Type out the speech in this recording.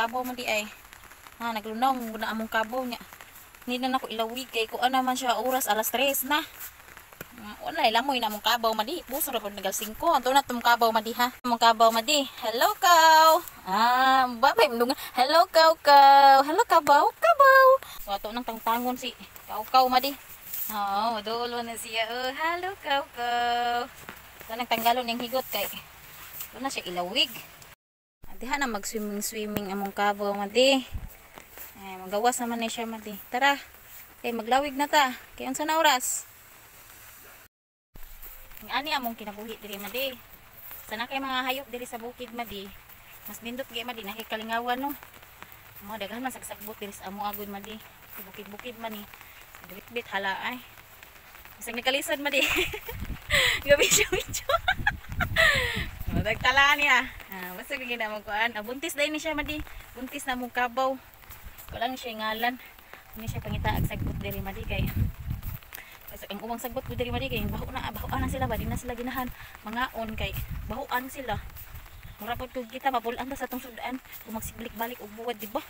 Kabaw man di ay. Ha, naglunaw na among kabaw niya. Hindi na nako ilawig kay kuan naman siya oras, alas 3 na. Wala lamoy na among kabaw, madi. Puso ra pud nagal 5. Anto na tong kabaw, madi, ha. Among kabaw, madi. Hello, kaw. Ah, babay mundungan. Hello, kaw kaw. Hello, kabaw, kabaw. So ato nang tangtangon si kaw kaw, madi. Oo, madulo na siya. Oh, hello, kaw kaw. Ito nang tanggalon yung higot kay ito na siya ilawig. Diha na mag swimming swimming among kabaw, madi. Eh, magawas naman ni siya, madi. Tara. Kay maglawig na ta. Kay unsa na oras? Ang ani among kinabuhi diri, madi. Sana kay mga hayop diri sa bukid, madi. Mas nindot gyud, madi, nakikalingawan, no. Mga daghan man sagsagbot diri sa amo agod, madi. Bukid-bukid man ni. Bit-bit hala ay. Bisag nakalisod, madi. Gabi siya medyo. Madagtala niya. Ah, basta gid na mo kuan. Ah, buntis dai ni siya, madi. Buntis na mong kabaw. Wala ni siya ngalan. Hindi siya pangita ag sagbot diri, madi, kay kasi ang ubang sagbot ko diri, madi, kay baho na, bahoan na sila ba, di na sila ginahan mangaon kay bahoan sila. Mura pod kog kita mapulan ta sa atong sudan kung magsiglik balik og buwad, di ba?